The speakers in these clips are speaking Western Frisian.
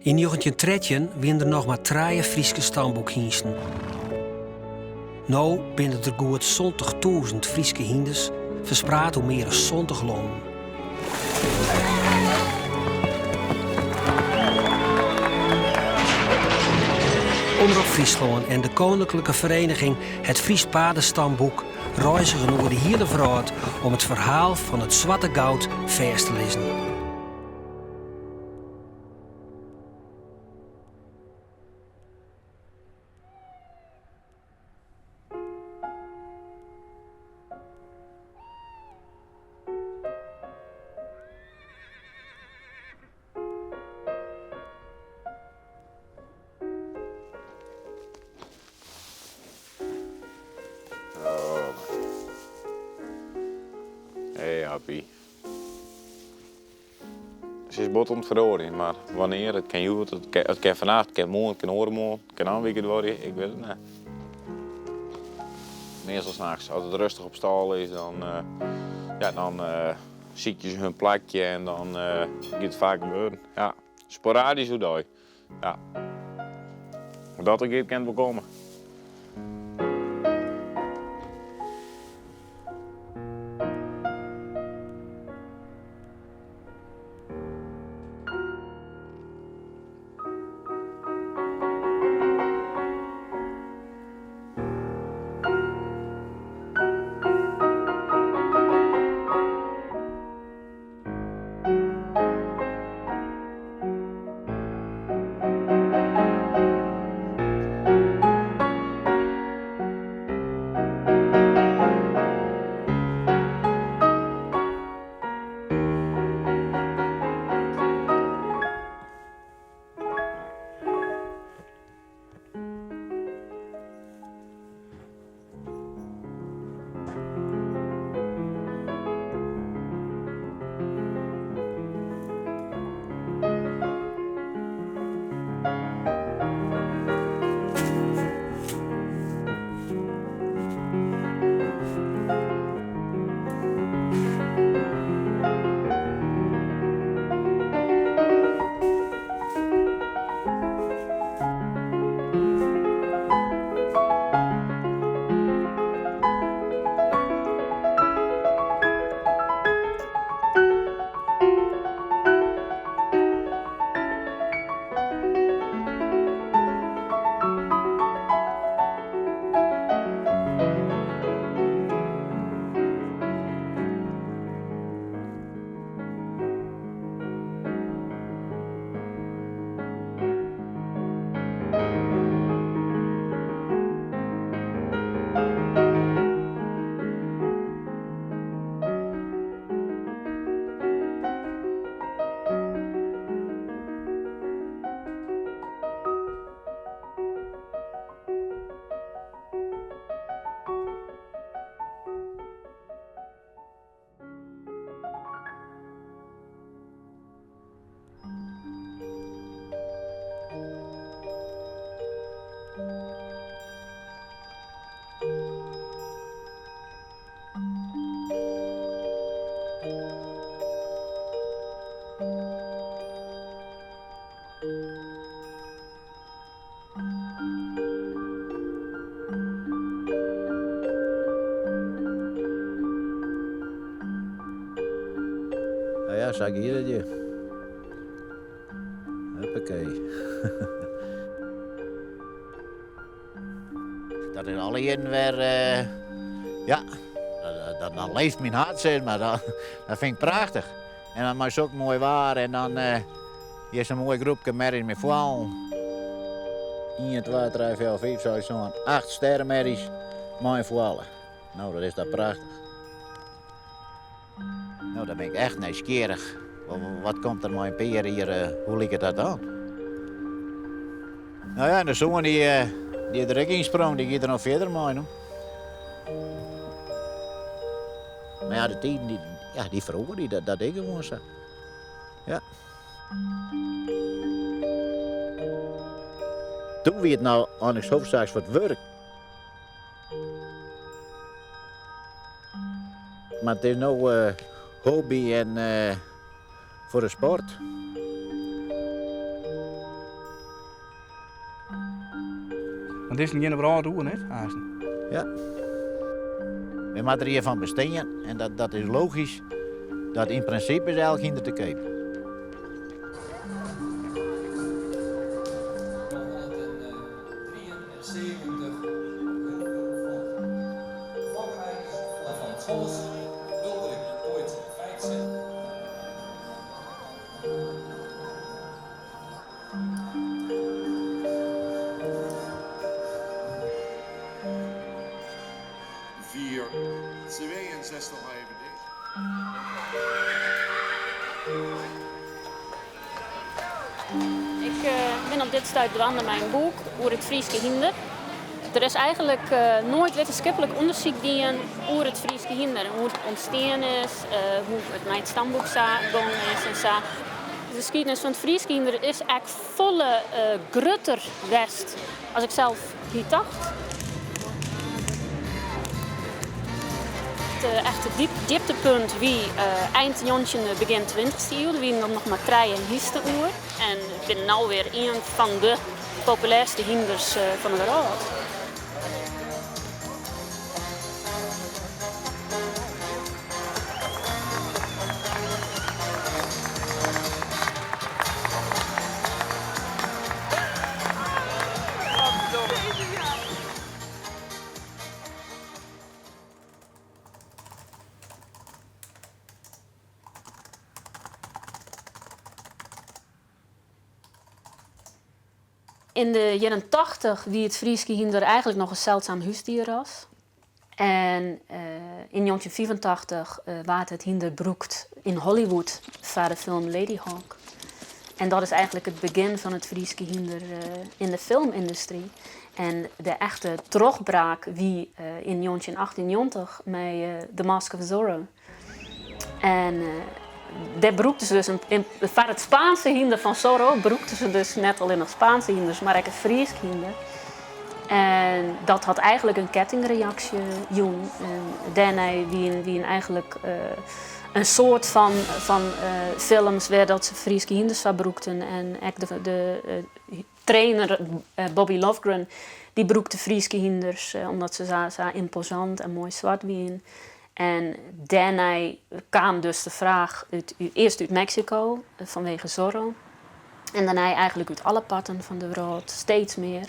Yn 1913 wiene der noch mar trije Fryske stamboekhynsten. No binne der goed 70.000 Fryske hynders ferspraat oer mear as 70 lannen. Omrop Fryslân en de Koninklijke Vereniging Het Fries Paardenstamboek reizigen oer de hiele wrâld om it ferhaal fan it swarte goud fêst te lizzen. Hey Appie. Se is bot oan it feroarjen, mar wannear, it kin hjoed, it kin fannacht, it kin moarn, it kin oaremoarn, it kin in wike duorje, ik wit it net. Meastal nachts, as it rêstich op stâl is, dan, ja, dan sykje se hun plakje en dan giet it faak gebeuren. Ja, sporadysk oerdei. Ja. Dat der giet kin it wol komme. No ja, sa giet it hjir. Huppakee. Dat is alle jierren wer, ja, dan leeft myn hert sis mar. Dat fyn ik prachtich. En dan mei sok moai waar en dan hjir sa'n moai groepke merries mei foallen. Ien, twa, trije, fjouwer, fiif, seis, sân, acht stermerries mei in foalle. No, dat is toch prachtich. No, dan bin ik echt nijsgjirrich. Wat komt der mei in pear jier, hoe liket dat dan? No ja, en de soan dy, dy is der ek ynsprong, dy giet der noch fierder mei no. Mar ja, de tiden dy, ja, dy feroarje, dat, dat is gewoan sa. Ja. Doe wie it no eins hoofdzaaklik foar it wurk. Mar it is no hobby en foar de sport. Want dizzen geane de wrâld oer, net, aansten? Ja. Wy moatte der hjir fan bestean en dat, dat is logysk. Dat yn prinsipe is elk hynder te keap. Ik bin op dit stuit dwaande mei in boek oer it Fryske hynder. Der is eigenlik noait wittenskiplik ûndersyk dien oer it Fryske hynder, hoe't it ûntstean is, hoe't it mei it stamboek sa gong is en sa. De skiednis fan it Fryske hynder is ek folle grutter west as ik sels hie tocht. It echte djiptepunt wie ein njoggentjinde, begjin tweintichste iuw. Der wienen dan noch mar trije hynsten oer. En it binne no wer ien fan de populêrste hynders fan de wrâld. Yn de jierren tachtich wie it Fryske hynder eigenlik noch in seldsum húsdierras. En yn njoggentjinhûndertfiifentachtich waard it hynder brûkt yn Hollywood foar de film Ladyhawke. En dat is eigenlik it begjin fan it Fryske hynder yn de filmyndustry. En de echte trochbraak wie yn njoggentjinhûndertachtennjoggentich mei The Mask of Zorro. En dêr brûkten se dus in, foar it Spaanske hynder fan Zorro brûkten se dus net allinnich Spaanske hynders, mar ek it Frysk hynder. En dat hat eigenlik in kettingreaksje jûn. En dêrnei wienen eigenlik in soad fan films wêr dat se Fryske hynders foar brûkten. En ek de trainer Bobby Lovgren dy brûkte Fryske hynders omdat se sa ymposant en moai swart wienen. En dêrnei kaam dus de fraach út, earst út Meksiko fanwege Zorro en dêrnei eigenlik út alle parten fan de wrâld steeds mear.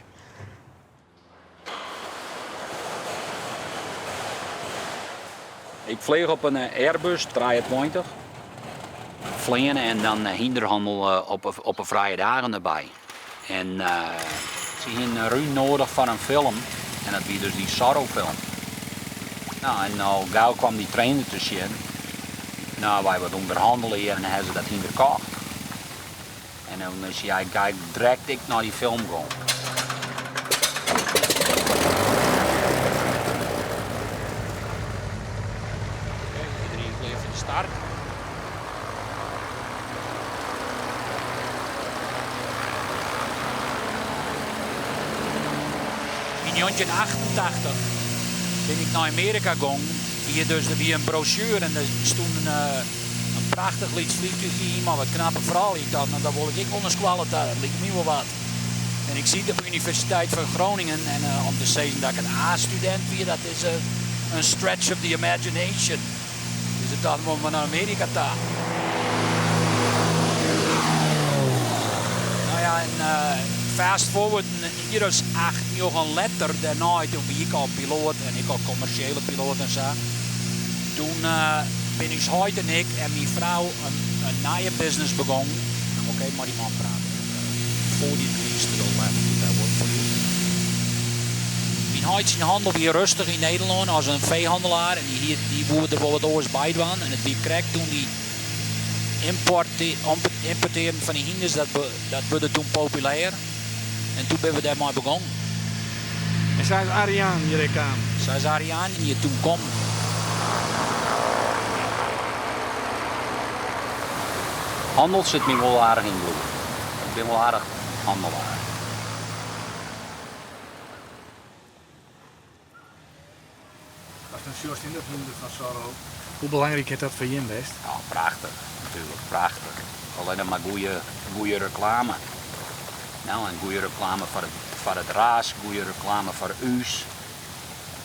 Ik fleach op in Airbus 23. Fleane en dan hynderhannel op 'e frije dagen derby. En se hiene in rún noadich foar in film en dat wie dus dy Zorro-film. No, en al gau kwam dy trainer te sjen. No, wy wat ûnderhannele hjir en hawwe se dat hynder kocht. En dan is hy direkt ek nei dy film gong. Iedereen klear foar de start. Yn njoggentjinachtentachtich bin ik nei Amearika gong. Wie dus, der wie in brosjuere en der stûn in prachtich lyts vliegtuigje yn mei wat knappe froulju. Ik tocht, no dan wol ik ek wol nei skoalle ta, dat liket my wol wat. En ik siet op de Universiteit fan Groningen en om te sizzen dat ik in A-studint wie, dat is in stretch of the imagination. Dus ik tocht, wol mar nei Amearika ta. No ja, en fast forward in jier as acht, njoggen letter, dêrnei, toen wie ik al piloat en ek al kommersjele piloat en sa. Toen bin ús heit en ik en myn frou in nije business begongen. Dan wol ik even mei dy man prate. 40 degrees to the left, would that work for you? Myn heit syn hannel wie rêstich yn Nederlân as in feehannelaar en dy, dy woe der wol wat oars by dwaan. En it wie krekt toen dy ymportearren fan dy hynders, dat wurde toen populêr. En toen binne we dêrmei begongen. En sa is Ariaan hjir ek kaam? Sa is Ariaan hjir toen kommen. Hannel sit my wol aardich yn it bloed. Ik bin wol aardich hannelaar. Ast dan sjochst yn dat hynder fan Zorro, hoe belangryk hat dat foar jim west? Ja, prachtich, natuerlik, prachtich. Allinnich mar goede, goede reklame. No, en goede reklame foar it. foar it ras, goede reklame foar ús,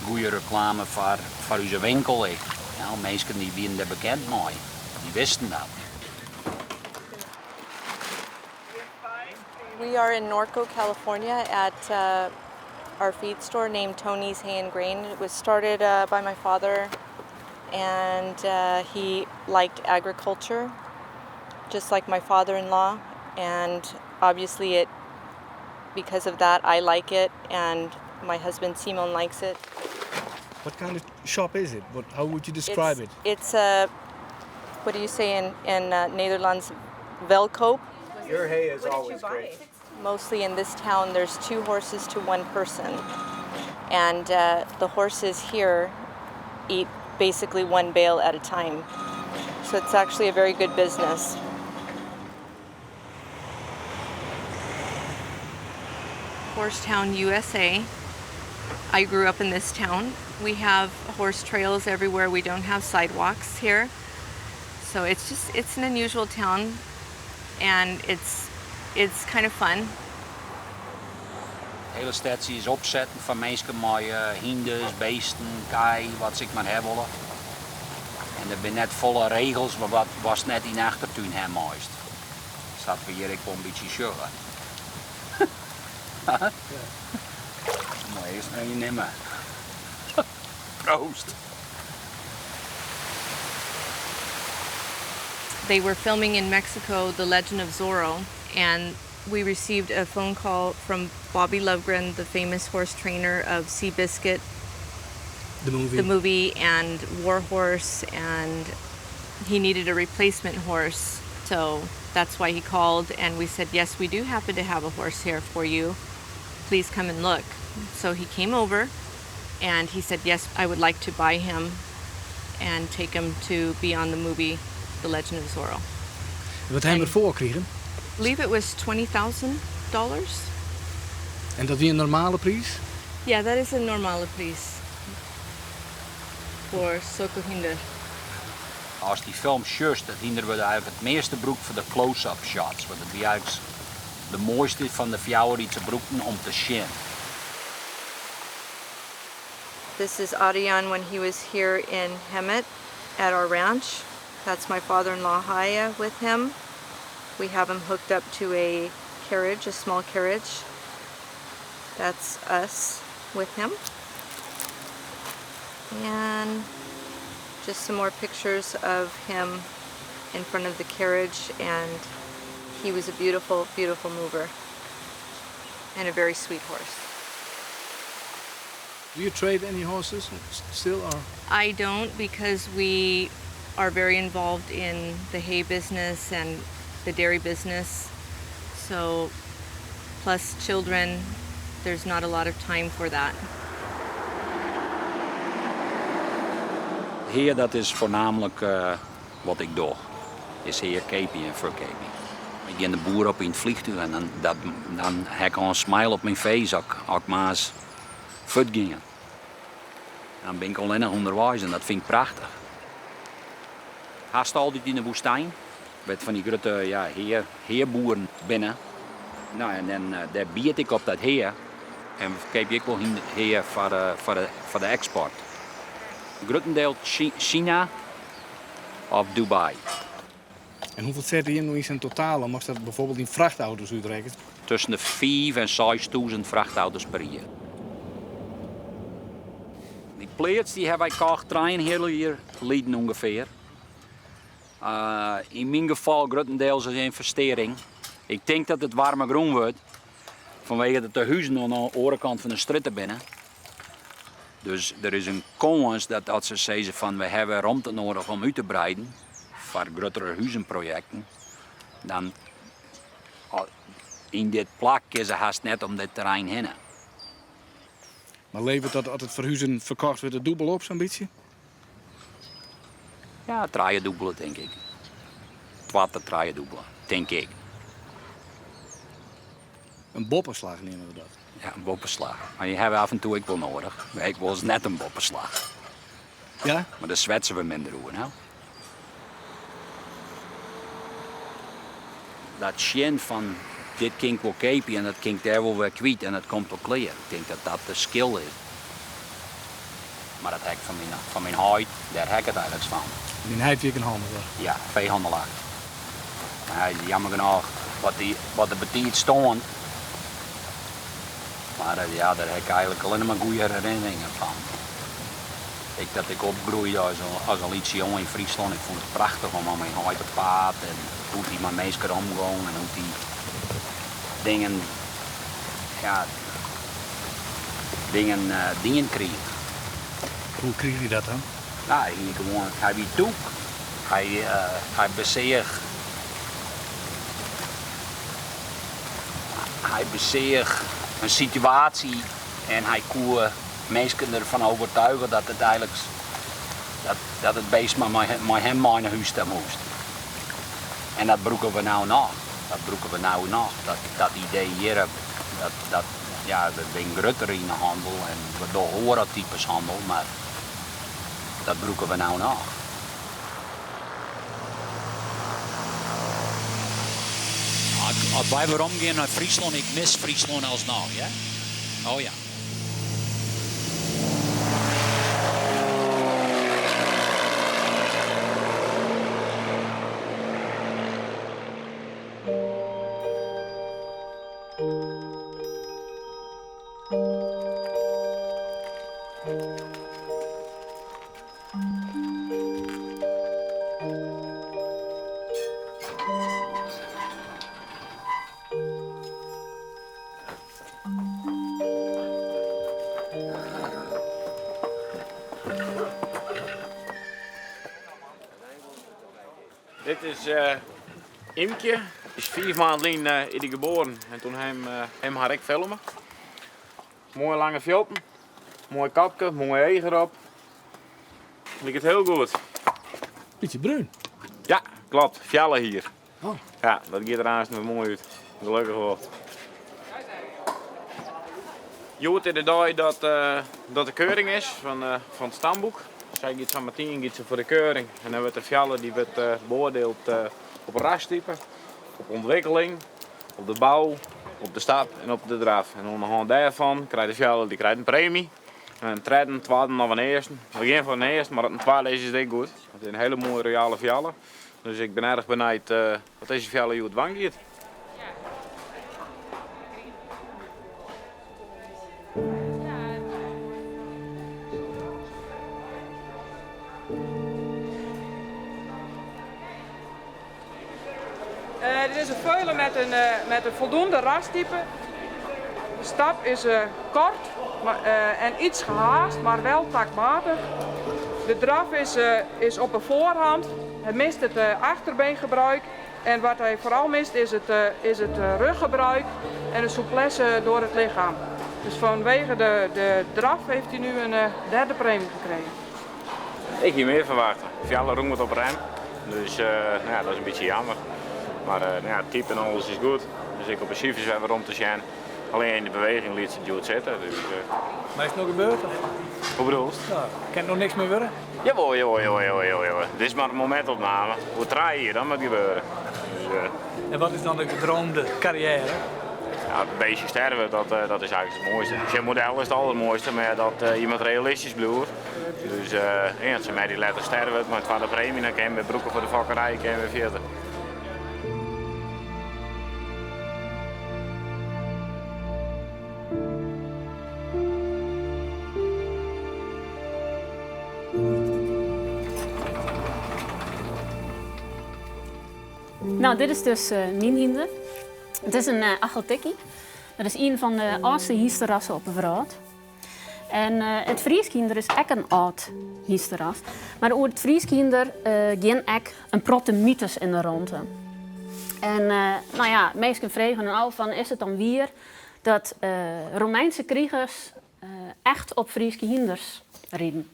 goede reklame foar, foar ús winkel ek. Ja, minsken dy wienen dêr bekend mei, dy wisten dat. We are in Norco, California at our feed store named Tony's Hay and Grain. It was started by my father and he liked agriculture, just like my father-in-law. And obviously it, because of that, I like it and my husband Simon likes it. What kind of shop is it? How would you describe it? It's a, what do you say in Nederlands, Velkoop? Your hay is always great. Mostly in this town, there's 2 horses to 1 person. And the horses here eat basically 1 bale at a time. So it's actually a very good business. Horsetown, USA. I grew up in this town. We have horse trails everywhere. We don't have sidewalks here. So it's an unusual town, and it's kind of fun. De hiele stêd is opsetten fan minsken mei hynders, bisten, kij, wat se ek mar ha wolle. En der binne net folle regels, mar wat watst net yn de achtertún ha meist. Sa't we hjir ek wol in bytsje sjogge. Ja. Moat earst noch ien nimme. Proost. They were filming in Mexico The Legend of Zorro, and we received a phone call from Bobby Lovgren, the famous horse trainer of Seabiscuit, The movie. the movie, and War Horse, and he needed a replacement horse. So that's why he called, and we said, yes, we do happen to have a horse here for you. Please come and look. So he came over, and he said, yes, I would like to buy him and take him to be on the movie The Legend of Zorro. Wat ha we derfoar krigen? I believe it was $20,000. En dat wie in normale priis? Yeah, that is a normale priis foar sokke hynder. As dy film sjochst, dat hynder wurdt eigentlik it measte brûkt foar de close-up shots. Want it wie eigentlik de moaiste fan de fjouwer dy't se brûkten om te sjen. This is Arian when he was here in Hemet at our ranch. That's my father-in-law Haya with him. We have him hooked up to a carriage, a small carriage. That's us with him. And just some more pictures of him in front of the carriage, and he was a beautiful, beautiful mover and a very sweet horse. Do you trade any horses still? Or? I don't, because we are very involved in the hay business and the dairy business. So, plus children, there's not a lot of time for that. Hea, dat is foarnaamlik wat ik doch. Is hea keapje en ferkeapje. Ik gean de boer op yn it fleantúch en dan ha ik al in smile op myn face as ik mar ris fuortgean. Dan bin ik allinnich ûnderweis en dat fyn ik prachtich. Hast altyd yn de woastyn, wêr't fan dy grutte, ja, heaboeren binne. Nou, en dan dêr bied ik op dat hea. En ferkeapje ik wol hea foar de eksport. Gruttendiels China of Dubai. En hoefolle sette jim no yn totaal? Moatst dat bygelyks yn frachtauto's útrekkenje? Tusken de 5 en 6.000 frachtauto's per jier. Dy pleats dy hawwe wy kocht 3,5 jier lyn ûngefear. Yn myn gefal gruttendiels is in ynvestearring. Ik tink dat it waarme grûn wurdt, fanwege dat de huzen oan de oare kant fan de strjitte binne. Dus der is in kâns dat as se sizze fan we hawwe romte nedich om út te breiden foar gruttere huzenprojekten, dan yn dit plak kinne se hast net om dit terrein hinne. Mar leveret dat as it ferhuzen ferkocht wurdt it dûbel op sa'n bytsje? Ja, trijedûbele tink ik. Twa ta trijedûbele, tink ik. In boppeslach neame we dat. Ja, in boppeslach. Mar dy hawwe we af en toe ek wol nedich. Ik wol net in boppeslach. Ja? Mar dêr swetse we minder oer, no. Dat sjen fan Dit kin ik wol keapje en dat kin ik dêr wol wer kwyt en dat komt wol klear. Ik tink dat dat de skill is. Mar dat ha ik fan myn, fan myn heit, dêr ha ik it eigenliks fan. Dyn heit wie ek in hanneler? Ja, feehannelaar. Mar hy is jammer genôch wat, dy, wat de betiid stoarn. Mar eh, ja, dêr ha ik eigenlik allinne mar goede herinneringen fan. Ek dat ik opgroeide as in, as in lytse jonge yn Fryslân. Ik fûn it prachtich om mei myn heit op paad en hoe't hy mei minsken omgong en hoe't hy dingen, ja, dingen dien krige. Hoe krige hy dat dan? No, hy hie gewoan, hy wie tûk. Hy, hy beseach, hy beseach in situaasje en hy koe minsken derfan overtuigen dat it eigenlik, dat, dat it beest mar mei, mei him mei nei hûs ta moast. En dat brûke we no noch. Dat brûke we no noch. Dat, dat idee hjir, dat, dat, ja, we binne grutter yn de hannel en we dogge oare types hannel, mar dat brûke we no noch. As wy weromgean nei Fryslân, ik mis Fryslân alsnoch, ja. Oh ja. Dit is uh, Imke, is 5 maand lyn uh, is die geboren en toen hem, uh, hem har ek filme. Moaie lange fuotten, moai kapke, moai each derop. Liket hiel goed. Bytsje brún. Ja, klopt. Fjallehier. Oh. Ja, dat giet der aanst wer moai út. Gelokkich wol. Hjoed is de dei dat, uh, dat de keuring is fan, uh, fan it stamboek. Sy giet sametien giet se foar de keuring en dan wurdt de fjalle dy wurdt uh, beoardield op rastype, op ûntwikkeling, op de bou, op de stap en op de draf. En oan de hân dêrfan krijt de fjalle dy krijt in premy. In tredden, twadden of in earsten. We gean foar in earsten, mar as it in twadde is, is it ek goed. It is in hiele moaie royale fjalle. Dus ik bin erch benijd wat dizze fjalle hjoed dwaan giet. Uh, dit is in veulen met een, uh, met een voldoende rastype. De stap is uh, kort maar, en iets gehaast, maar wel taktmatig. De draf is, is op de voorhand. Hij mist het achterbeengebruik. En wat hij vooral mist is het, is het ruggebruik en de souplesse door het lichaam. Dus vanwege de, de draf heeft hij nu een derde premie gekregen. Ik hie mear ferwachte. Fjalle rûn wat op rem. Dus uh, nou ja, dat is in bytsje jammer. Mar uh, nou ja, it type en alles is goed. Dus ek op de sifers wer werom te sjen. Allinne yn de beweging liet se it hjoed sitte. Dus, uh... Mar is it no gebeurd? Hoe bedoelst? Nou, kin it no niks mear wurde? Jawol, jawol, jawol, jawol, jawol. Dit is mar in momintopname. Oer trije jier, dan moat it gebeure. Dus, uh... En wat is dan de gedroomde karriêre? Ja, it beestje sterve, dat, uh, dat is eigenlik it moaiste. Syn model is it aldermoaiste, mar dat, uh, je moat realistysk bliuwe. Dus uh, as se merrie letter sterve mei twadde premy, dan kin je wer brûke foar de fokkerij, kin je wer fierder. No, dit is dus uh, myn hynder. It is in uh, Akhal-Teke. Dat is ien fan de âldste hynsterassen op de wrâld. En uh, it Frysk hynder is ek in âld hynsteras. Mar oer it Frysk hynder uh, gean ek in protte mytes yn de rûnte. En uh, no ja, minsken fregen dan al fan is it dan wier dat Romeinske krigers echt op Fryske hynders riden?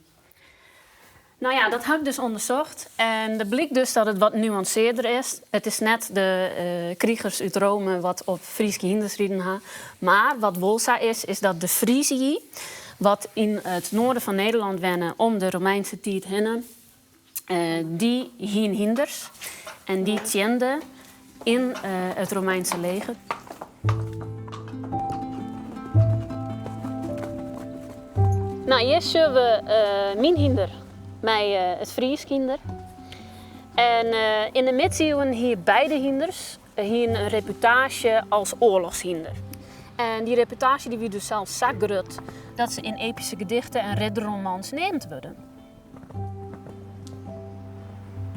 No ja, dat ha ik dus ûndersocht. En der blykt dus dat it wat nuansearder is. It is net de uh, krigers út Rome wat op Fryske hynders riden ha. Mar wat wol sa is, is dat de Frisii, wat yn it noarden fan Nederlân wenne om de Romeinske tiid hinne, uh, dy hiene hynders en dy tsjinden yn uh, it Romeinske leger. No, hjir sjogge we myn hynder mei it Frysk hynder. En yn de midsiuwen hie beide hynders hiene in reputaasje as oarlochshynder. En dy reputaasje dy wie dus sels sa grut dat se yn epyske gedichten en ridderromans neamd wurde.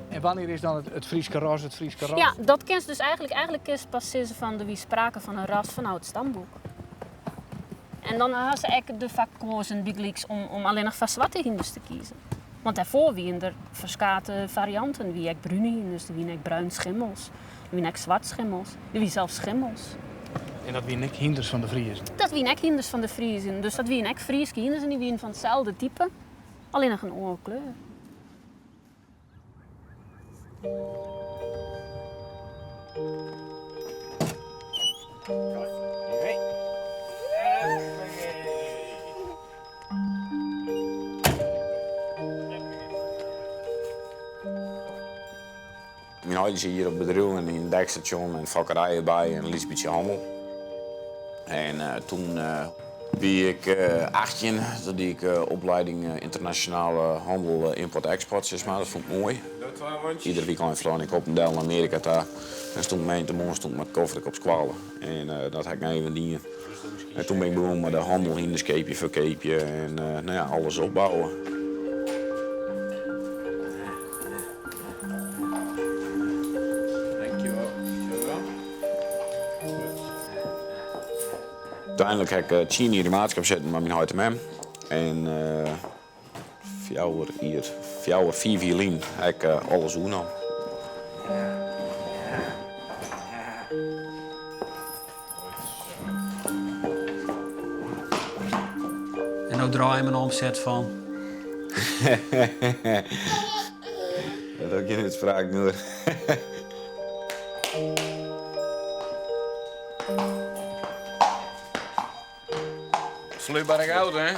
En wannear is dan it Fryske ras it Fryske ras? Ja, dat kinst dus eigentlik, eigentlik kinst pas sizze fan der wie sprake fan in ras fanôf it stamboek. En dan ha se ek derfoar koazen bygelyks om allinnich foar swarte hynders te kiezen. Want dêrfoar wiene der ferskate varianten. Der wie ek brune hynders, der wiene ek bruin schimmels, der wiene ek swart schimmels, der wie sels schimmels. En dat wiene ek hynders fan de Friezen? Dat wiene ek hynders fan de Friezen. Dus dat wiene ek Fryske hynders en dy wiene fan itselde type, allinnich in oare kleur. Myn heit siet hjir op bedriuw en yn it dekstasjon en fokkerij derby en in lyts bytsje hannel. En toen wie ik 18, toen die ik opleiding ynternasjonale hannel ymport-eksport, sis mar. Dat fûn ik moai. Iedere wykein flein ik op en del nei Amearika ta. En stond moandeitemoarn stond ik mei it kofferke op skoalle. En dat ha ik noch even dien. En toen bin ik begûn mei de hannel hynders keapje, ferkeapje en no ja, alles opbouwe. Uteinlik ha ik tsien jier yn maatskip sitten mei myn heit en mem. En fjouwer jier, fjouwer, fiif jier lyn ha ik alles oernommen. En no draai je in omset fan? Dat is gjin útspraak mear. Vloeibare goud, hè?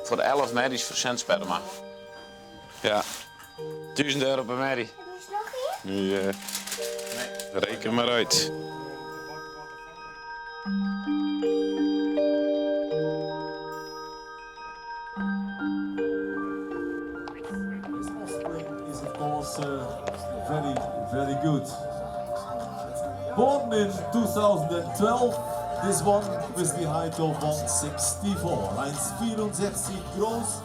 Foar de 11 merries fersint sperma. Ja. 1000 euro per merrie. Nu, reken maar uit. This offspring is of course very, very good. Born in 2012, this one with the height of 164. 1,64 groß.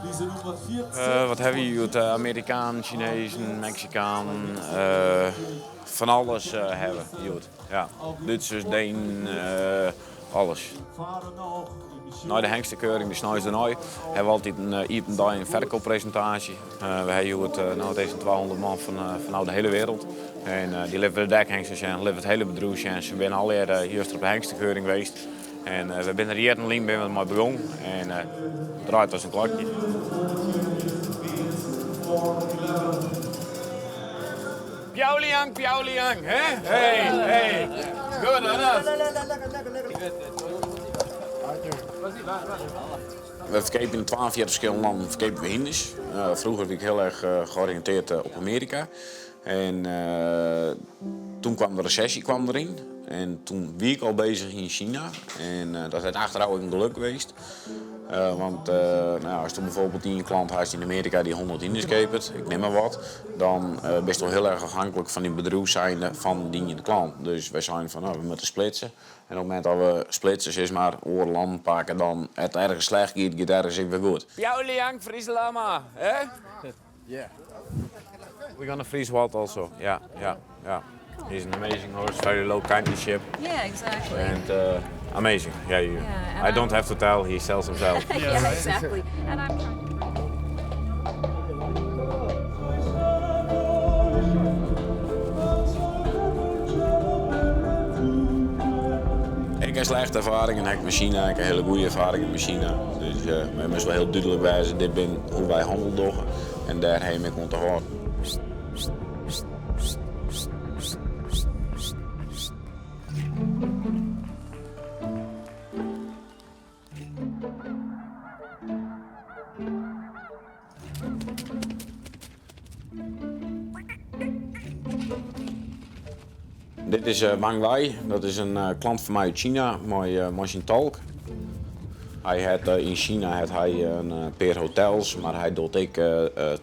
Diese Nummer 14. Wat hawwe wy hjoed? Amerikanen, Chinezen, Meksikanen, fan alles hawwe we hjoed. Ja, Dútsers, Denen, alles. Nei de hengstekeuring, de sneins dêrnei, hawwe we altyd in iepen dei en ferkeappresintaasje. We hawwe hjoed no it is in 200 man fanôf de hiele wereld. En dy litte we de dekhengsten sjen, litte we it hiele bedriuw sjen. Se binne allegear juster op de hengstekeuring west. En we binne der jierren lyn binne we mei begûn en it draait as in klokje. Piauliang, Piauliang, hè? Hey, hey. Good, or not? We ferkeapje yn 42 ferskillende lannen ferkeapje we hynders. Froeger wie ik hiel erch georiïntearre op Amearika. En toen kwam de resesje kwam deryn. En toen wie ik al bezich yn China. En dat hat achterôf ek in geluk west. Want no, ast bijvoorbeeld ien klant hast yn Amearika dy't 100 hynders keapet, ik nim mar wat, dan bist al hiel erch ôfhinklik fan dyn bedriuw zijnde fan dyn klant. Dus wy seinen fan, no, we moatte splitse. En op it momint dat we splitse, sis mar, oare lannen pakke, dan it ergens slecht giet, giet ergens ek wer goed. Piauliang Fries Lama, hè? Yeah. We're gonna freeze Walt also. Yeah. He's an amazing horse, very low kinship. Yeah, exactly. And amazing. Yeah, you, Yeah, and I don't have to tell, he sells himself. Yeah, exactly. And I'm trying to. Ik ha slechte erfaringen ek mei China, ik ha hiele goede erfaringen mei China. Dus wy moatte wol hiel dúdlik wêze, dit binne hoe't wy hannel dogge en dêr ha ik oan te hâlden. Dit is Wang Wei, dat is in klant fan my út China mei syn tolk. Hy hat yn China hat hy in pear hotels, mar hy docht ek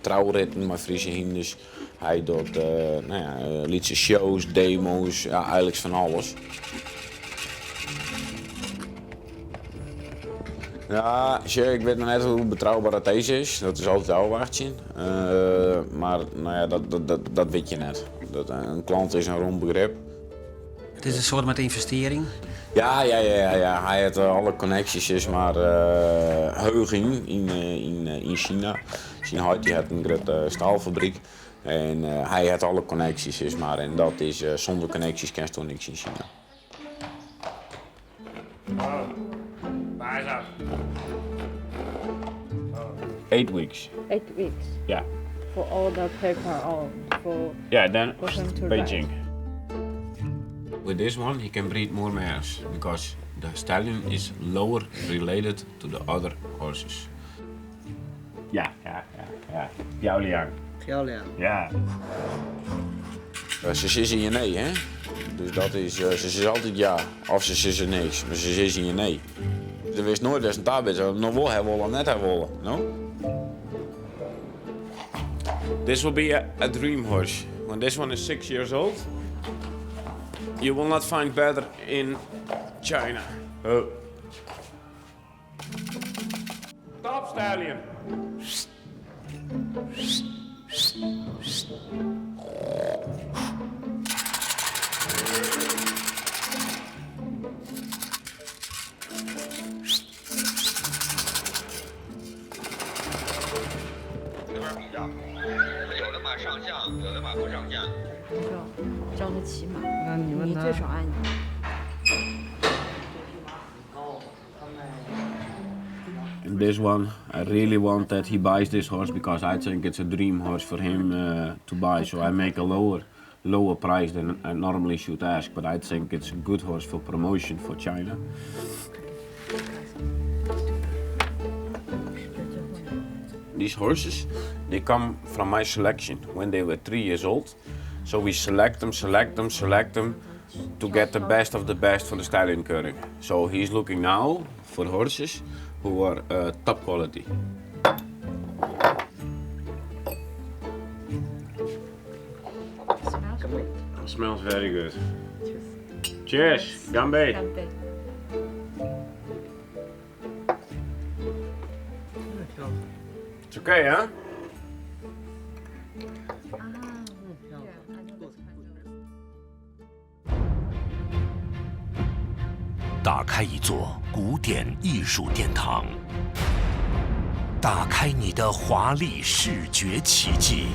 trouritten mei Friese hynders. Hy docht no ja, lytse shows, demo's, ja, eigenlik fan alles. Ja, sjoch, ik wit noch net hoe betrouber dat deze is. Dat is altyd ôfwachtsjen. Mar no ja, dat wit je net. Dat, in klant is in rom begrip. It is in soart met ynvestearring. Ja, ja, ja, ja. Hy hat alle konneksjes sis mar heech yn China. Syn heit dy hat in grutte staalfabryk en hy hat alle konneksjes sis mar. En dat is, sûnder konneksjes kinsto niks yn China. Eight weeks. 8 weeks. Yeah. For all the paper on for Yeah, then for him to Beijing. ride. With this one, he can breed more mares because the stallion is lower related to the other horses. Ja, ja, ja, ja. 漂亮. 漂亮。 Ja. Ze sizze je nee, hè? Dus dat is, ze sizze altyd ja, of se sizze niks, mar se sizze je nee. Der wist noait wêr'tst oan ta bist, of no wol ha wolle of net ha wolle, no? This will be a dream horse. When this one is 6 years old, you will not find better in China. Oh. Top stallion. 这边比较，有的马上相，有的马不上相。教他骑马，那你问他你最少按。 And this one, I really want that he buys this horse because I think it's a dream horse for him to buy. So I make a lower price than I normally should ask, but I think it's a good horse for promotion for China. These horses, they come from my selection when they were 3 years old. So we select them, select them, select them to get the best of the best for the stallion keuring. So he's looking now for horses who are top quality. Smells Smells very good. Cheers. 干杯. 干杯。 It's okay, huh? 啊，yeah, I know this kind of. 打开一座古典艺术殿堂，打开你的华丽视觉奇迹。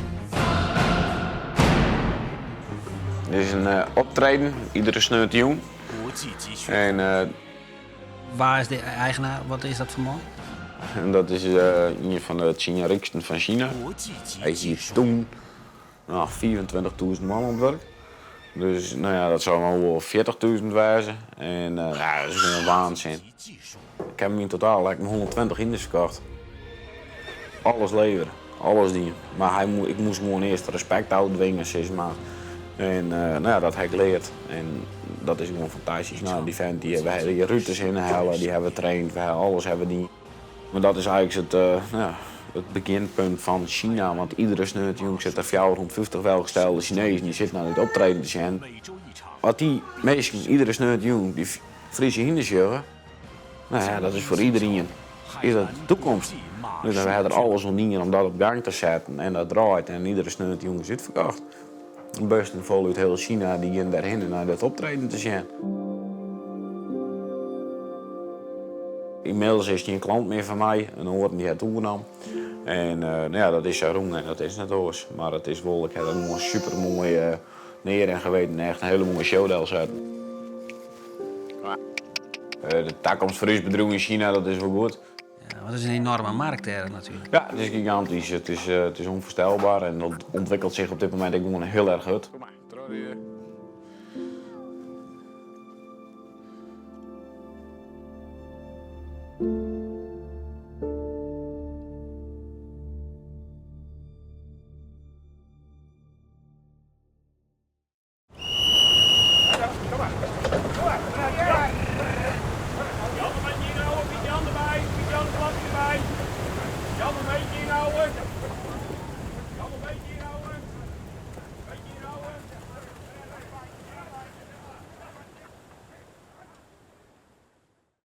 Dit is in optreden, iedere sneontejûn. 国际级选 En, Wa is de eigenaar? Wat is dat foar man? En dat is ien fan de 10 ryksten fan China. Hy hie doe no, 25.000 man oan it wurk. Dus no ja, dat soe no wol 40.000 wêze. En ja, dat is gewoan waansin. Ik ha yn totaal like, 120 hynders ferkocht. Alles levere, alles dien. Mar ik moast gewoan earst respekt ôftwinge, sis mar. En no ja, dat ha ik leard. En dat is gewoan fantastysk. No, dy fint, dy, we ha dy ruters ynhelle, dy ha we traind, we ha alles ha we dien. Mar dat is eigentlik it, no ja, it begjinpunt fan China. Want iedere sneontejûn sit der 450 welgestelde Chinezen dy sitte nei it optreden te sjen. As dy minsken iedere sneontejûn dy Friese hynders sjogge, no ja, dat is foar iderien is dat de takomst. Dus we ha der alles oan dien om dat op gang te setten en dat draait en iedere sneontejûn is útferkocht. Bussen fol út hiel China dy gean dêrhinne nei dat optreden te sjen. Ynmiddels is gjin klant mear fan my, in oar dy hat oernommen. En no ja, dat is sa rûn en dat is net oars. Mar it is wol, ik ha der gewoan super moai near en geweten, echt in hiele moaie show delsetten. De takomst foar ús bedriuw yn China, dat is wol goed. Ja, want it is in enoarme merk dêr natuerlik. Ja, it is gigantysk. It is ûnfoarstelber en dat ûntwikkelet him op dit momint ek gewoan hiel erch hurd. Kom mar, troch. Jan een beetje inhouden, Piet Jan erbij, Piet Jan een klapje erbij. Jan een beetje inhouden.